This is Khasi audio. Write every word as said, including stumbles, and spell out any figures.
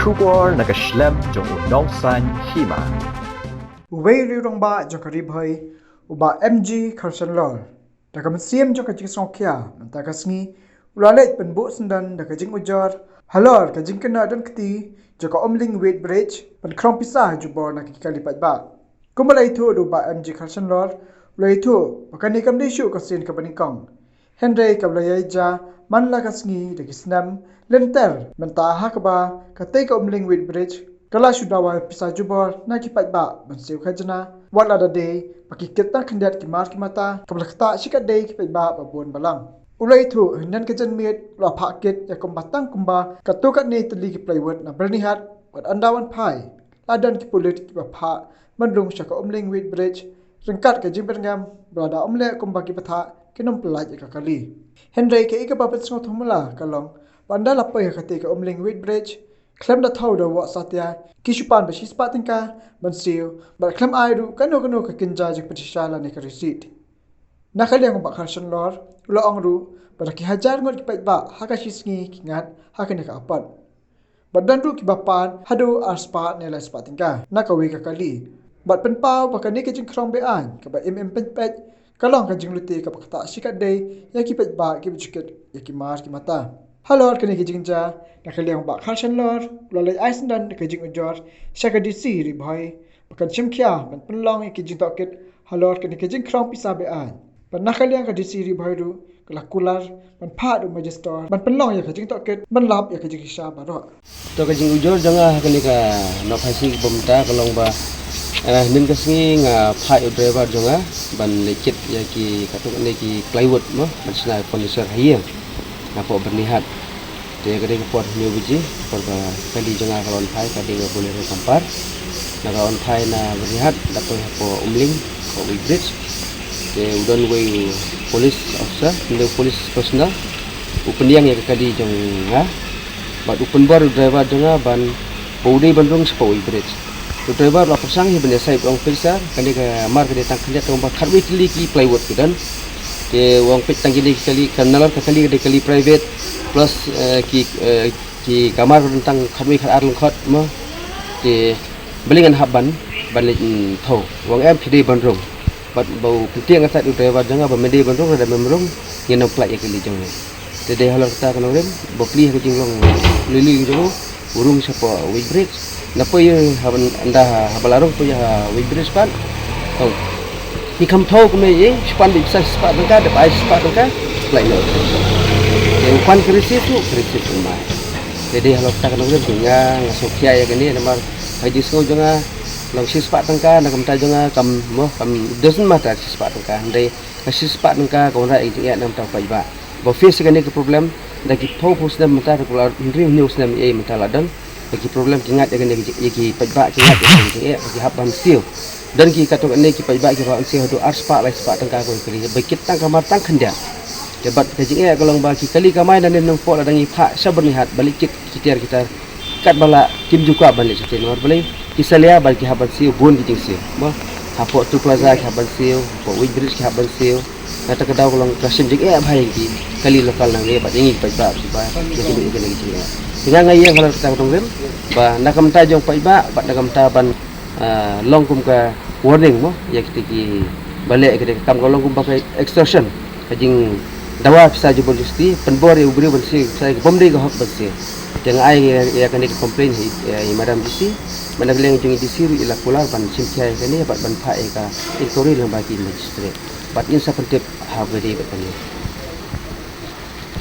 Khubor na ka shlem jong u Nongsaiñ Hima. Uwei u rangbah jong ka Ri Bhoi, u Bah M G Kharshanlor, da ka mynsiem jong ka jingsngewkhia mynta ka sngi, u la leit pynbuh syndon da ka jingujor halor ka jingkynnoh donkti jong ka Umling Weight Bridge, pynkhrong pisa jubor na ki kali paidbah. Kumba la ïathuh da u Bah M G Kharshanlor, u la ïathuh ba kane kam dei shuh ka sien kaba nyngkong, hynrei kaba la ïai jia man la ka sngi da ki snem lynter mynta, ha kaba katei ka Umling Weight Bridge ka la shu dawa pisa jubor na ki paidbah ban siew khajna, wat la da dei ba ki kit tang khyndiat ki mar ki mata, kaba la ktah shikatdei ki paidbah ba bun balang. U la ïathuh, hynnin ka janmiet u la phah kit ïa kumba tang kumba katto katne tylli ki plywood na Byrnihat, wat ynda wan phai la don ki pulit kiba phah ban rung sha ka Umling Weight Bridge ryngkat ka jingbyrngem ba lada ym leh kumba ki pathah, kin ym pyllait ïa ka kali. Hynrei kaei kaba pynsngewthuh mala ka long ba ynda la poi ha katei ka Umling Weight Bridge, khlem da thew da wah satia, ki shu pan ba shispah tyngka ban siew, bad khlem ai ruh kano kano ka kynja jingpynshisha lane ka receipt. Na ka liang u Bah Kharshanlor u la ong ruh ba da ki hajar ngut ki paidbah ha ka shi sngi ki ngat ha kane ka apot, bad don ruh kiba pan haduh arspah ne laispah tyngka na kawei ka kali. Bad pynpaw ba kane ka jingkhrong be-aiñ kaba im im peit peit ka long ka jinglute kaba ktah shikatdei ïa ki paidbah kiba ju kit ïa ki mar ki mata. Halor kane ka jingjia, na ka liang u Bah Kharshanlor u la leit ai syndon da ka jingujor sha ka D C Ri Bhoi ba kan shim khia ban pynlong ïa ki jingtohkit halor kane ka jingkhrong pisa be-aiñ. Bad na ka liang ka D C Ri Bhoi ruh ka la kular ban phah da u Magistrate ban pynlong ïa ka jingtohkit ban lap ïa ka jingshisha baroh. To, ka jingujor jong nga ha kane ka nongphai sngi kaba mynta ka long ba, eh, mynta ka sngi nga phah ïa u driver jong nga ban leit kit ïa ki katto katne ki plywood mo, ban shna furniture ha ïing napoh Byrnihat. Te ka dei ka por hynñiew baje, por ba kali jong nga ka la wan phai, ka dei ka Bolero Kampar. Na ka wan phai na Byrnihat, da poi hapoh Umling, hapoh Weight Bridge. Te u don uwei u police officer, u police personnel, u pynïeng ïa ka kali jong nga. Bad u pynbor u driver jong nga ban, ba u dei ban rung shapoh Weight Bridge. U driver u la pyrshang hi ban ïasaid, u ong, "Peit sir, kane ka mar ka dei tang khyndiat, tang ba khatwei tylli ki plywood ki don." Te u ong, "Peit tang kine ki kali, ka nalor ka kali ka dei kali private, plus, eh, ki, eh, ki kamar ka don tang khatwei khatar lyngkhot mo. Te balei ngan hap ban, ban leit, mm, thew?" U ong, "Em, phi dei ban rung." Bad ba u pyntieng ïa ka side u driver jong nga ba me dei ban rung, lada mem rung ngin ym pyllait ïa ka kali jong me. Te dei halor kata ka nongrim, ba plie ha ka jinglong lili jong u, u rung shapoh Weight Bridge. Na poi haba ynda haba la rung poi ha Weight Bridge pat, to, ki kham thew kumne, eh, shu pan beit pisa shispah tyngka, dep ai shispah tyngka, pyllait noh. Te u pan ka receipt ruh, ka receipt ruh um ai. Te dei halor kata ka nongrim, nga, nga sngewkhia ïa kane namar ha ka jingsngew jong nga, long shispah tyngka na ka bynta jong nga kam, mo, kam, doesn't matter shispah tyngka, hynrei ka shispah tyngka ka wanrah ïa ka jingeh na ka bynta u paidbah. Ba face ïa kane ka problem da ki phew phew snem mynta, da ka la hynriew hynñiew snem ei mynta la don. Da ki problem ki ngat ïa kane, ïa ki paidbah ki ngat ïa kane ka jingeh, ba ki hap ban siew. Don ki katto katne ki paidbah kiba hap ban siew haduh arspah laispah tyngka ko ïa ka kali, ba kit tang kamar tang khyndiat. Te bad ka jingeh ka long ba ki kali kamai na ne nongpoh, lada ngi phah sha Byrnihat ban leit kit ki tiar ki tar, katba lah kim ju kwah ban leit shatei namar balei, ki salia bad ki hap ban siew bun ki jingsiew. Mo, hapoh Toll Plaza ki hap ban siew, hapoh Weight Bridge ki hap ban siew. Kata ka daw ka long ka shim jingeh bha ïa ki kali local nangne bad ïa ngi ki paidbah kiba ïa kine ïa kine ki jingeh. Te nga nga ïeng halor kata ka nongrim ba na ka bynta jong paidbah bad na ka bynta ban, ah, long kum ka warning mo ïa kite kiba leh ïa kite ki kam, ka long kumba ka extortion, ka jingdawa pisa jubor justi, pynbor ïa u briew ban siew pisa ka bym dei ka hok ban siew. Te nga ai ïa, ïa kane ka complaint ïa, ïa i Madam D C, bad na ka liang jong i D C ruh i la kular ban shim khia ïa kane bad ban phah ïa ka inquiry lyngba ki magistrate. Bad ngin sa pyntip ha kaba ïadei bad kane.